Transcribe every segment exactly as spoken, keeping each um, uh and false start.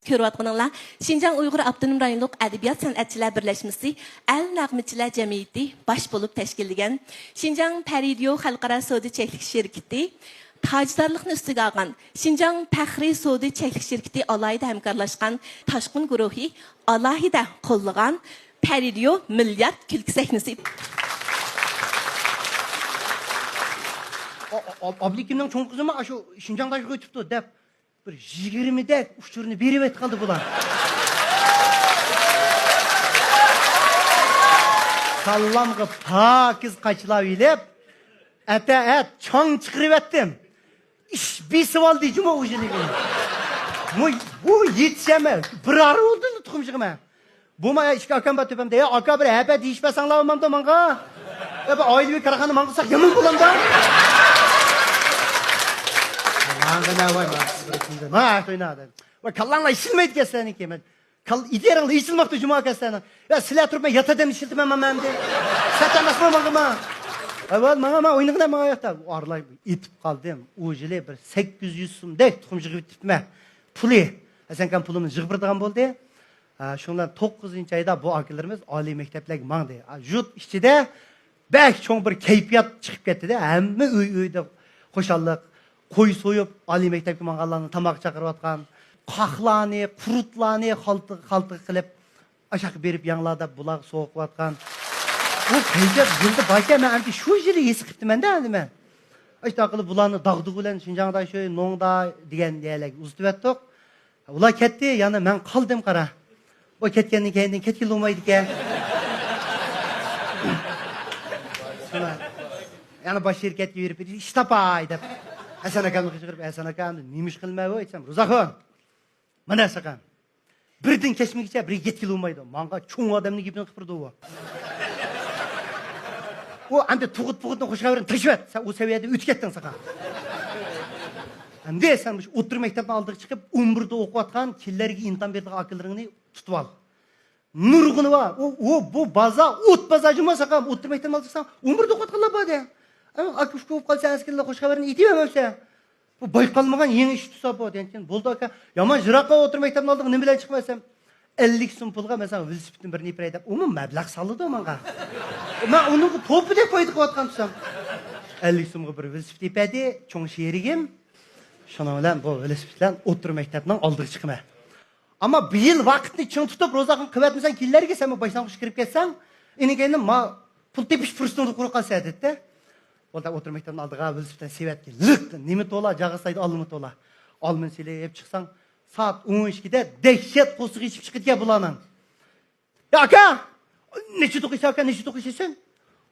كۆرۈۋاتقىنىڭلار، شىنجاڭ ئۇيغۇر ئاپتونوم رايونلۇق ئەدەبىيات سەنئەتچىلەر بىرلەشمىسى ئەل نەغمىچىلەر جەمئىيىتى باش بولۇپ تەشكىللىگەن، شىنجاڭ پەرىدىيو خەلقئارا سودا چەكلىك شىركىتى تاجدارلىقنى ئۈستىگە ئالغان، شىنجاڭ پەخرىي سودا چەكلىك شىركىتى ئالاھىدە ھەمكارلاشقان، تاشقۇن گۇرۇھى ئالاھىدە قوللىغان پەرىدىيو مىليارد كۈلكە سەھنىسى. ئا-، ئا-، ئابلىكىمنىڭ چوڭ قىزىمۇ ئاشۇ شىنجاڭدا ئۆتۈپتۇ دەپ، بىر يىگىرمىدەك ئۇچۇرنى بېرىۋەتتى قالدى بۇلار. كاللامغا پاكىز قاچىلاپ ئېلىپ، ئەتە ئەت چاڭ چىقىرىۋەتتىم. ئىش بېسىۋالدى جۇمۇ ئۇ يىلى. بۇ، بۇ يېتىشەمە، بىر ئارا بولدى تۇخۇم يىغىمە. بۇ ما ئىككى ئاكام بار تۆپەمدە. يا ئاكا، بىر ھەپە دېيىشمەسەڭلار بولمامدۇ ماڭا؟ يا بىر ئائىلىۋى كارخانا ماڭغۇساق يامان بولامدا؟ ماڭا نە ۋاي، ماڭا سىز بىر كىمدە؟ ما، قوينا دەپ. ۋاي، كاللاڭلار ئىشلىمەيدىكەن سىلەرنىڭكى. مەن كال-، ئىدىيەڭلار ئېچىلماپتۇ جۇمۇ ئاكا سىلەرنىڭ. يا سىلەر تۇرۇپ مەن يات ئادەمنى ئىشلىتىمەن مانا ئەمدى. سەت ئەمەسمۇ ماڭا ما. ئەۋەل ماڭا ما ئوينىغىنە ماڭا ياقتا. ئارىلاي ئېتىپ قالدىم. ئۇ يىلى بىر سەككىز يۈز سومدەك تۇخۇم يىغىپ يېتىپتىمەن. پۇلى. ھەسەنكام پۇلىمنى يىغىپ بېرىدىغان بولدى. ھە، شۇنىڭ بىلەن توققۇزىنچى ئايدا بۇ ئاكىلىرىمىز ئالىي مەكتەپلەرگە ماڭدى. ھە، يۇرت ئىچىدە بەك چوڭ بىر كەيپىيات چىقىپ كەتتىدە. ھەممە ئۆي ئۆيدە خۇشاللىق. قوي سويۇپ، ئالىي مەكتەپكە ماڭغانلارنى تاماققا چاقىرىۋاتقان. قاقلارنى، قۇرۇتلارنى خالتا، خالتا قىلىپ، ئاشاققا بېرىپ يەڭلار دەپ بۇلارغا سوۋغا قىلىۋاتقان. بۇ كەيپىيات يىلدا باركەن، مەن ئەمدى شۇ يىلى ھېس قىپتىمەن-دە ئەمدى مەن. ئاشۇنداق قىلىپ بۇلارنى داغدۇغا بىلەن شىنجاڭدا شۇ نوڭدا دېگەن يەرلەرگە ئۇزىتىۋەتتۇق. ئۇلار كەتتى، يەنە مەن قالدىم قارا. ئۇ كەتكەندىن كەينىدىن كەتكىلى بولمايدىكەن. شۇلار. يەنە باش شىركەتكە بېرىپ ئىش تاپاي دەپ. ھەسەن ئاكامنى قىچقۇرۇپ، ھەسەن ئاكا، ئەمدى نېمە ئىش قىلىمەن بۇ دېسەم، روزاخۇن، مانا ساقام. بىردىن كەچمىگۈچە بىر يەتكىلى بولمايدۇ. ماڭا چوڭ ئادەمنىڭ گېپىنى قىلىپ بېرىدۇ ئۇ. ئۇ ئەمدى تۇغۇت پۇغۇتنىڭ خۇش خەۋىرىنى تاشلىۋەت. سەن ئۇ سەۋىيەدىن ئۆتۈپ كەتتىڭ ساقام. ئەمدى سەن مۇشۇ ئوتتۇرا مەكتەپنىڭ ئالدىغا چىقىپ، ئون بىردە ئوقۇۋاتقان، كېلەرگە ئىمتىھان بېرىدىغان ئاكىلىرىڭنى تۇتۇۋال. نۇرغۇنى بار. ئۇ، ئۇ، بۇ بازار، ئوت بازار جۇما ساقام. ئوتتۇرا مەكتەپنىڭ ئالدىغا چىقساڭ، ئون بىردە ئوقۇۋاتقانلار بار دە. ئەمما ئاكا ئۇكا بولۇپ قالسا، ئەسكىرلەر خۇش خەۋىرىنى ئېيتىۋەرمەمسە. بۇ بايقالمىغان يېڭى ئىش تۇتسا بۇ دېگەن. بولدى ئاكا، يامان يىراققا ئوتتۇرا مەكتەپنى ئالدىغا نېمە بىلەن چىقىمەن دېسەم، ئەللىك سوم پۇلغا مەسىلەن ۋېلىسىپىتتىن بىرنى ئېپىرەي دەپ، ئۇمۇ مەبلەغ سالىدۇ ماڭا. مەن ئۇنىڭغا توپىدەك پايدا قىلىۋاتقان تۇرسام، ئەللىك سومغا بىر ۋېلىسىپىت ئېپەردى چوڭ شېرىكىم. شۇنىڭ بىلەن بۇ ۋېلىسىپىت بىلەن ئوتتۇرا مەكتەپنىڭ ئالدىغا چىقىمەن. ئەمما بۇ يىل ۋاقىتنى چىڭ تۇتۇپ، روزاخۇن قىلىۋەتمىسەڭ، كېيىنلەرگە سەنمۇ باشلانغۇچ كىرىپ كەتسەڭ، ئىنىكەينىڭ ما پۇل تېپىش پۇرسىتىڭ قۇرۇپ قالسا دېدى. بولدى، ئوتتۇرا مەكتەپنىڭ ئالدىغا ۋېلىسىپىتتىن سېۋەتكە لىق، نېمە تولا، جاغىسايدا ئالما تولا. ئالمىنى سېلىپ چىقساڭ، سائەت ئون ئىككىدە دەھشەت قورسىقى ئېچىپ چىقىدىكەن بۇلارنىڭ. يا ئاكا! نەچچە دوق يېسە ئاكا، نەچچە دوق يېسەيسەن؟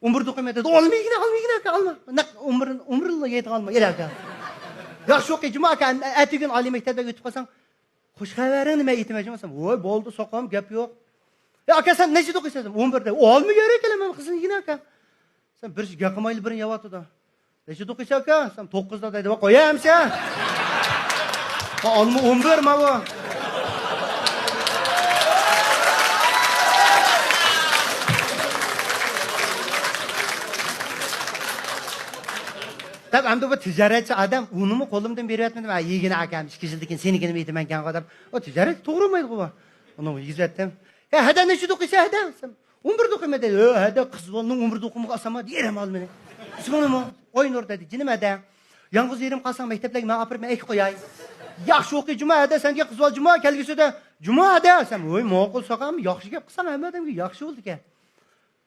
ئون بىر دوق يېمەيدۇ. ئالما يېگىنە، ئالما يېگىنە ئاكا، ئالما. نەق ئون بىر، ئون بىر يەيدىغان ئالما، ئېلە ئاكا. ياخشى ئوقۇي جۇما ئاكا، ئەتىگۈن ئالىي مەكتەپكە ئۆتۈپ قالساڭ، خۇش خەۋەرىڭنى مەن ئېيتىمەن جۇما دېسەم، ۋوي بولدى ساقام، گەپ يوق. يا ئاكا سەن نەچچە دوق يېسەيسەن؟ ئون بىردە. ئالما يەرگە كېلەمەن قىزىم يېگىنە ئاكا. سەن بىر گەپ قىلمايلا بىرنى يەۋاتىدۇ. نەچچە دوق يېسە ئاكا؟ سەن توققۇزدا دەيدۇ. ۋاي قويە ئەمسە. ئالما ئون بىر ماۋۇ. دەپ ئەمدى بۇ تىجارەتچى ئادەم ئۇنىمۇ قولۇمدىن بېرىۋەتمىدىم. ھە، يېگىنە ئاكام ئىككى يىلدىن كېيىن سېنىڭكىنىمۇ يېتىمەنكەنغۇ دەپ. ئۇ تىجارەت توغرا بولمايدىغۇ بۇ. ئۇنىڭ يېگۈزەتتىم. ھە، ھەدە نەچچە دوق يېسە ھەدە؟ ئون بىر دوق يېمە دەيدۇ. ھە، ھەدە قىز بالىنىڭ ئون بىر دوق يېمىغا ئاسانما دېيەرەم ئالمىنى. ئىسمىڭ نېمە؟ ئاينۇر دەيدۇ. جېنىم ھەدە. يالغۇز يېرىم قالساڭ مەكتەپلەرگە مەن ئاپىرىپ مەن ئەكىپ قوياي. ياخشى ئوقۇي جۇما ھەدە سەن دېگەن قىز بالا جۇما كەلگۈسىدە جۇما ھەدە دېسەم، ۋوي ماقۇل ساقام ياخشى گەپ قىلساڭ ھەممە ئادەمگە ياخشى بولىدىكەن.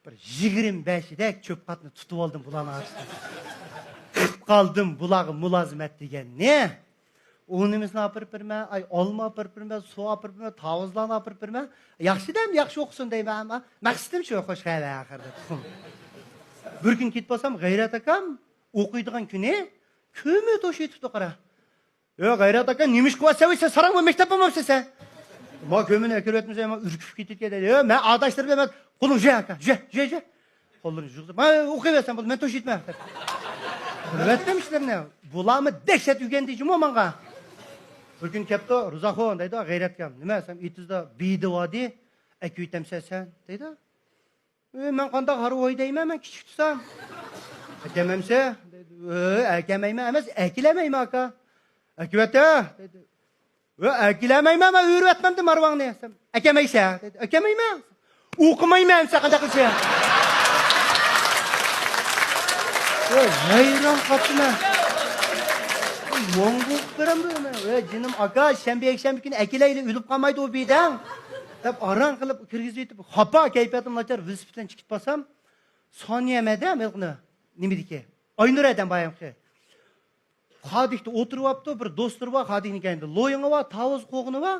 بىر يىگىرمە بەشىدەك چۆپ قاتنى تۇتۇۋالدىم بۇلارنىڭ ئارىسىدا. قىپ قالدىم بۇلارغا مۇلازىمەت دېگەننى. ئۇ نېمىسىنى ئاپىرىپ بېرىمەن، ئاي، ئالما ئاپىرىپ بېرىمەن، سۇ ئاپىرىپ بېرىمەن، تاۋۇزلارنى ئاپىرىپ بېرىمەن. ياخشى دەم، ياخشى ئوقۇسۇن دەيمەن، ئەمما مەقسىتىم شۇ، خۇش خەۋەر ئاخىرىدا. بىر كۈن كېتىپ بولسام، غەيرەت ئاكام ئوقۇيدىغان كۈنى كۆمۈر توشۇۋېتىپتۇ، قارا. يا غەيرەت ئاكا، نېمە ئىش قىلىۋاتسەن؟ سەن ساراڭ بۇ مەكتەپ بولمامسەن سەن؟ ما كۆمۈرنى ئەكىرىۋەتمىسەم، ما ئۈركۈپ كېتىدىكەن دەيدۇ. يا، مەن ئاداشلىرىم بىلەن، قولۇڭ يۈ ئاكا، يۈ، يۈ، يۈ. قوللىرىنى يۇغۇزۇپ، ما ئوقۇيۋەرسەن بولدى، مەن توشۇيتمەن. قىلىۋەتتىم ئىشلىرىنى. بۇلارمۇ دەھشەت ئۆگەندى جۇمۇ ماڭا. بىر كۈن كەپتۇ، روزاخۇن دەيدۇ، غەيرەتكەم. نېمە، سەن ئېتىزدا بىدە باردى، ئەكىۋېتەمسەن سەن دەيدۇ. ئۆي، مەن قانداق ھارۋا ھويدايمەن، مەن كىچىك تۇرسام. ئەكەمەمسە؟ دەيدۇ. ئۆي، ئەكەمەيمەن ئەمەس، ئەكىلەمەيمەن ئاكا. ئەكىۋەتە! دەيدۇ. ۋە ئەكېلەلمەيمەن، مەن ئۆرۈۋەتمەمدىم ئارۋاڭنى. ئەكەلمەيسەن دېدى. ئەكەلمەيمەن. ئوقۇمايمەن، سەن قانداق قىلىسەن؟ ھەيران قاپتىمەن. موڭغۇل قىلىپ بېرەمدۇ مەن؟ ۋە جېنىم ئاكا، شەنبە يەكشەنبە كۈنى ئەكېلەيلى، ئۆلۈپ قالمايدۇ ئۇ بىدەڭ. دەپ ئاران قىلىپ كىرگۈزۈۋېتىپ، خاپا، كەيپىياتىم ناچار، ۋېلىسىپىت بىلەن چىقىپ بارسام، سانىيە مەدەم ھېلىقىنى، نېمىدىكى؟ ئاينۇر ھەدەم بايامقى. خادىكتا ئولتۇرۇۋاپتۇ، بىر دوستلىرى بار، خادىكنىڭ كەينىدە لويۇڭى بار، تاۋۇز قوغۇنى بار،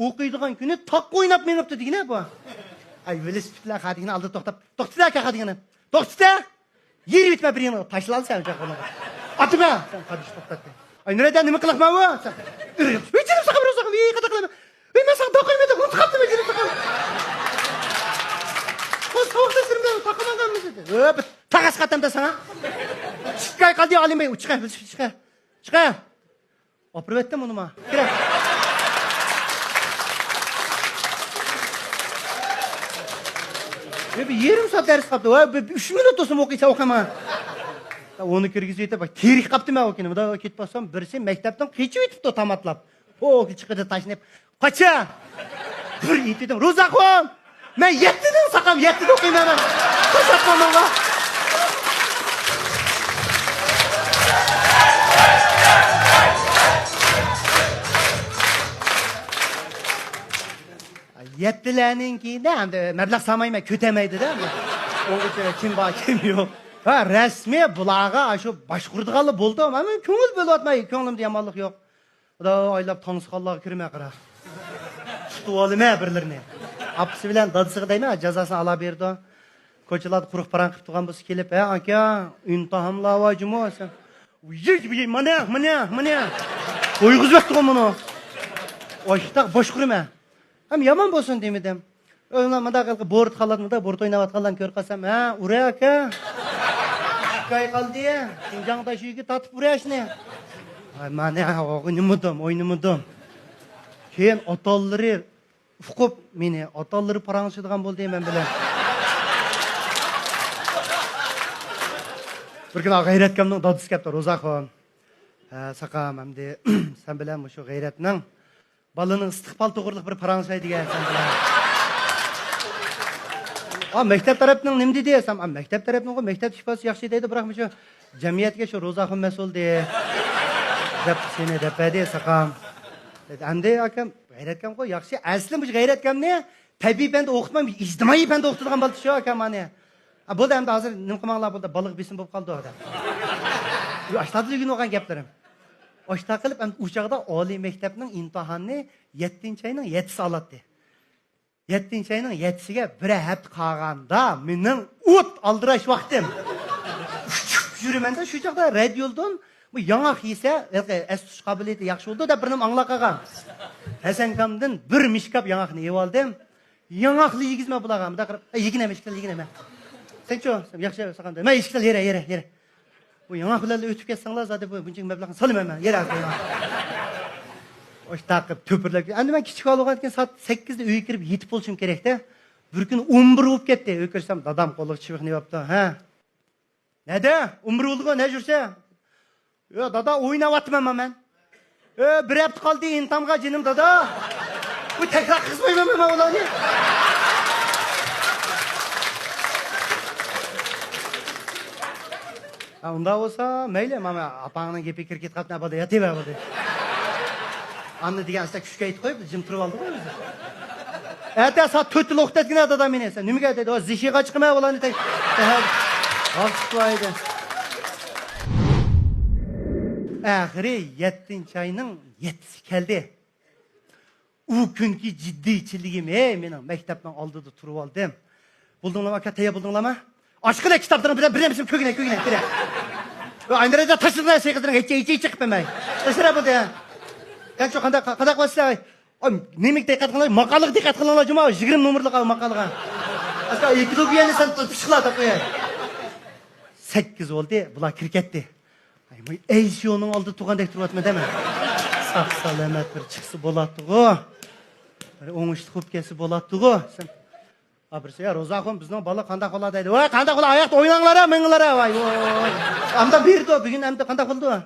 ئوقۇيدىغان كۈنى تاققا ئويناپ مېڭىپتۇ دېگىنە بۇ. ئاي، ۋېلىسىپىت بىلەن خادىكنىڭ ئالدىدا توختاپ، توختىتە ئاكا خادىكنى، توختىتە! يېرىۋېتىمەن بىر يېنىغا، تاشلالسەن ئۇ چاغ ئۇنىڭغا. ئاتىمەن! سەن خادىكنى توختاتتى. ئاي، نۇرەدىن نېمە قىلىقمەن بۇ؟ سەن، ۋىي جېنىم ساقاپ، روزا، ۋىي قانداق قىلىمەن؟ ۋىي مەن ساڭا داۋ قويمىدىم، ئۇنتۇپ قاپتىمەن جېنىم ساقاپ. بۇ ساۋاق دەرسلىرىمدە تاقىمىغانمىز دېدى. ۋە، بىر تاغاس قاتامدا ساڭا. چىقاي قالدى ئالىم بەي، چىقە، چىقە. چىقە. ئاپىرىۋەتتىم ئۇنىما. كىرە. يا، بىر يېرىم سائەت دەرس قاپتۇ. ۋە، بىر، بىر ئۈچ مىنۇت تۇرسۇن ئوقۇيسا ئوقۇما. ئۇنى كىرگۈزۈۋېتىپ، تېرىك قاپتىمەن ئۇ كۈنى. مۇنداق كېتىپ بارسام، بىرسى مەكتەپتىن قېچىۋېتىپتۇ تاماتلاپ. پوك چىقىدى تاشلىنىپ. قاچا! بىر ئېيتتىم، روزاخۇن! مەن يەتتىدىن ساقام، يەتتىدە ئوقۇيمەن مەن. قوشاتما ماڭا. يەتتىلەرنىڭكىدە ئەمدى مەبلەغ سالمايمەن، كۆتەمەيدىدە. ئۇنىڭ ئۈچۈن كىم بار، كىم يوق. ھە، رەسمىي بۇلارغا ئاشۇ باشقۇرىدىغانلا بولدى. مەن كۆڭۈل بۆلۈۋاتماي، كۆڭلۈمدە يامانلىق يوق. خۇدا ئايلاپ تاڭسىخانلارغا كىرمەي قارا. تۇتۇۋالىمەن بىرلىرىنى. ئاپىسى بىلەن دادىسىغا دەيمەن، جازاسىنى ئالا بېرىدۇ. كوچىلاردا قۇرۇق پاراڭ قىلىپ تۇرغان بولسا كېلىپ، ھە ئاكا، ئىمتىھانلار بار جۇمۇ دېسەم، يېي، يېي، مانا، مانا، مانا. تويغۇزۇۋەتتىغۇ مۇنۇ. ئاشتاق باشقۇرىمەن. ھەم يامان بولسۇن دېمىدىم. ئۆزۈملا مۇنداق ھېلىقى بورت خالاتمىدا، بورت ئويناۋاتقانلارنى كۆرۈپ قالسام، ھە، ئۇرە ئاكا. ئىككى ئاي قالدى. شىنجاڭدا شۇ يىگىت تارتىپ ئۇرە شۇنى. ھاي، مانا، ئوينىمىدىم، ئوينىمىدىم. كېيىن ئاتاللىرى ئۇقۇپ مېنى، ئاتاللىرى پاراڭلىشىدىغان بولدى مەن بىلەن. بىر كۈنى غەيرەتكەمنىڭ دادىسى كەپتۇ، روزاخۇن. ھە، ساقام، ئەمدى سەن بىلەن مۇشۇ غەيرەتنىڭ بالىنىڭ ئىستىقبال توغرىلىق بىر پاراڭلىشاي دېگەن سەن بىلەن. ئا، مەكتەپ تەرەپنىڭ نېمە دېدى دېسەم، ئا، مەكتەپ تەرەپنىڭغۇ مەكتەپ ئىپادىسى ياخشى دەيدۇ، بىراق مۇشۇ جەمئىيەتكە شۇ روزاخۇن مەسئۇل دەپ سېنى دەپ بەردى ساقام. ئەمدى ئاكام، غەيرەتكەمغۇ ياخشى. ئەسلى مۇشۇ غەيرەتكەمنى تەبىئىي پەندە ئوقۇتماي، ئىجتىمائىي پەندە ئوقۇتىدىغان بالا شۇ ئاكام مانا. ئا، بولدى، ئەمدى ھازىر نېمە قىلماڭلار، بولدى، بالىغا بېسىم بولۇپ قالدى دەپ. يو، ئاشتادا ئۆگىنىۋالغان گەپلىرىم. ئاشتا قىلىپ، ئەمدى ئۇ چاغدا ئالىي مەكتەپنىڭ ئىمتىھانىنى يەتتىنچى ئاينىڭ يەتتىسى ئالاتتى. يەتتىنچى ئاينىڭ يەتتىسىگە بىرەر ھەپتە قالغاندا، مېنىڭ ئوت ئالدىراش ۋاقتىم. ئۇچۇپ يۈرىمەن-دە، شۇ چاغدا رادىيولدىن بۇ ياڭاق يېسە، ھېلىقى ئەس تۇتۇش قابىلىيىتى ياخشى بولىدۇ دەپ بىر نېمە ئاڭلاپ قالغان. ھەسەنكامدىن بىر مىشكاپ ياڭاقنى ئېلىۋالدىم. ياڭاقلا يېگۈزمە بۇلارغا، مۇنداق قىلىپ، ئە، يېگىنەمە، ئىشىكتىن يېگىنەمە. سەنچۇ، ياخشى ساقاندى. مەن ئىشىكتىن يېرە، يېرە، يېرە. بۇ ياڭاق بىلەن ئۆتۈپ كەتسەڭلار، زادى بۇ بۇنچىلىك مەبلەغنى سالىمەن مەن، يېرە. ئاشتاق قىلىپ تۆپۈرلەپ، ئەمدى مەن كىچىك بالا بولغاندىكىن سائەت سەككىزدە ئۆيگە كىرىپ يېتىپ بولۇشۇم كېرەكتە. بىر كۈنى ئون بىر بولۇپ كەتتى. ئۆيگە كىرسەم، دادام قولىغا چىۋىقنى ئېلىپتۇ. ھە؟ نەدە؟ ئون بىر بولدىغۇ، نە يۈرسە؟ يا، دادا، ئويناۋاتىمەن مەن. ئۆ، بىر ھەپتە قالدى ئىمتىھانغا جېنىم دادا. بۇ تەكرار قىلىپ قويمايمەن مەن ئۇلارنى. ھە، ئۇنداق بولسا مەيلى، مانا ئاپاڭنىڭ گېپى كىرىپ كېتىپ قاپتۇ، بولدى، ياتىۋەر، بولدى. ئاندا دېگەن ئاستا كۈچكە ئېيتىپ قويۇپ، جىم تۇرۇپ ئالدىغۇ ئۆزى. ئەتە سائەت تۆتتە ئوقۇتاتتىكەن دادا مېنى. سەن نېمىگە دەيدۇ؟ زىشىغا چىقىمەن ئۇلارنى تەك. سەھەر. ۋاقىت بار ئىدى. ئاخىرى يەتتىنچى ئاينىڭ يەتتىسى كەلدى. ئۇ كۈنكى جىددىيچىلىكىم، ھەي، مېنىڭ مەكتەپنىڭ ئالدىدا تۇرۇۋالدىم. بولدۇڭلارمۇ ئاكا، تەييار بولدۇڭلارمۇ؟ ئاشقىلە كىتابلىرىڭ بىلەن بىر نېمىسىنى كۆگىنە، كۆگىنە، كۆگىنە. ئاينىرەيدا تاشلىدىڭ سېغىزلىرىڭ ھېچ، ھېچ چىقىپ بەرمەي. تاشلىرا بولدى. كەنچۇ قانداق، قانداق قىلىسىلەر؟ ئاي، نېمىگە دىققەت قىلىڭلار؟ ماقالىغا دىققەت قىلىڭلار، جۇما، يىگىرمە نومۇرلۇق ماقالىغا. ئاستا ئېكولوگىيەنى سەن پىشقىلا تاپقۇيە. سەككىز بولدى، بۇلار كىرىپ كەتتى. ئاي، ماي، ئەيسىيونىڭ ئالدىدا تۇرغاندەك تۇرۇۋاتىمەن دەمە. ساق سالامەت بىر چىقسا بولاتتىغۇ. بىر ئوڭۇشلۇق بولۇپ كەتسە بولاتتىغۇ. سەن، ھا، بىرسى، يا، روزاخۇن، بىزنىڭ بالا قانداق بولا دەيدۇ. ۋاي، قانداق بولا، ئاياقتا ئويناڭلار، مېڭىڭلار، ۋاي، ۋاي. ئاندا بېرىدۇ، بۈگۈن ئەمدى قانداق بولدى؟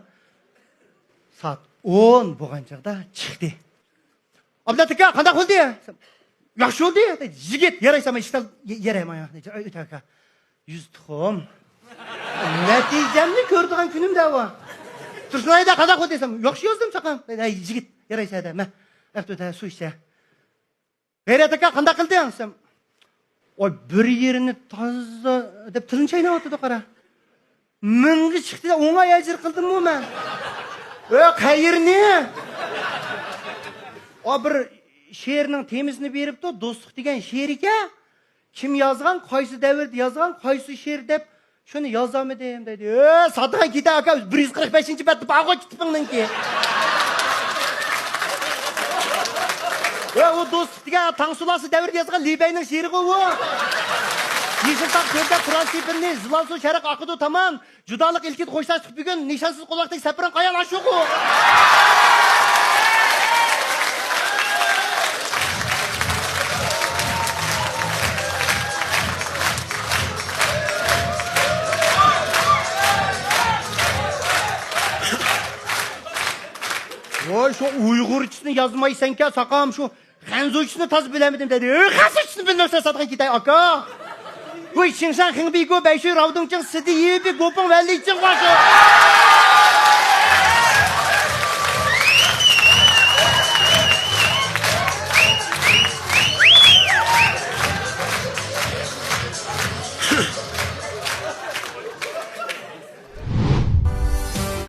سائەت ئون بولغان چاغدا چىقتى. ئابلەت ئاكا، قانداق بولدى؟ ياخشى بولدى. يىگىت، يارايسەن، مانا ئىشتال يەرەي مانا. ئۆتە ئاكا. يۈز تۇخۇم. نەتىجەمنى كۆرىدىغان كۈنۈم دەۋا. تۇرسۇن ئايدا، قانداق بولدى دېسەم، ياخشى يازدىم چاقان. ھەي، يىگىت، يارايسەن دە، مە. ئەپتۇ دە، سۇ ئىچە. غەيرەت ئاكا، قانداق قىلدىڭ دېسەم، ئاي، بىر يېرىنى تازا دەپ تىلىنى چايناۋاتىدۇ، قارا. مىڭغا چىقتى، ئوڭاي ئەجىر قىلدىممۇ مەن؟ ئۆ، قەيىرنى؟ ئا، بىر شېئىرنىڭ تېمىسىنى بېرىپتۇ، دوستلۇق دېگەن شېئىرىكەن. كىم يازغان، قايسى دەۋردە يازغان، قايسى شېئىر دەپ، شۇنى يازالمىدىم دەيدۇ. ئۆ، ساتىغان كېتە ئاكا، بىر يۈز قىرىق بەشىنچى بەتتە بارغۇ كىتابىڭنىڭكى. ئۆ، ئۇ دوستلۇق دېگەن تاڭ سۇلاسى دەۋردە يازغان لى بەينىڭ شېئىرىغۇ ئۇ. يېشىل تاغ كۆردە تۇران سېپىلنى، زىلال سۇ شەرق ئاقىدۇ تامان. جۇدالىق ئىلكىدە خوشلاشتۇق بۈگۈن، نىشانسىز قوۋاقتەك سەپىرىڭ قايان ئاشۇقۇ؟ ۋاي، شۇ ئۇيغۇرچىسىنى يازمايسەنكەن، ساقام، شۇ خەنزۇچىسىنى تازا بىلەلمىدىم دەيدۇ. ئۆي، خەنزۇچىسىنى بىلمەمسەن، ساتقىن كېتەي، ئاكا. ۋۇي، شىڭشاڭ خىڭبىگو بەيشۈي راۋدۇڭچىڭ سىدى يىۋىبى گوپۇڭ ۋەللىچىڭ باشۇ.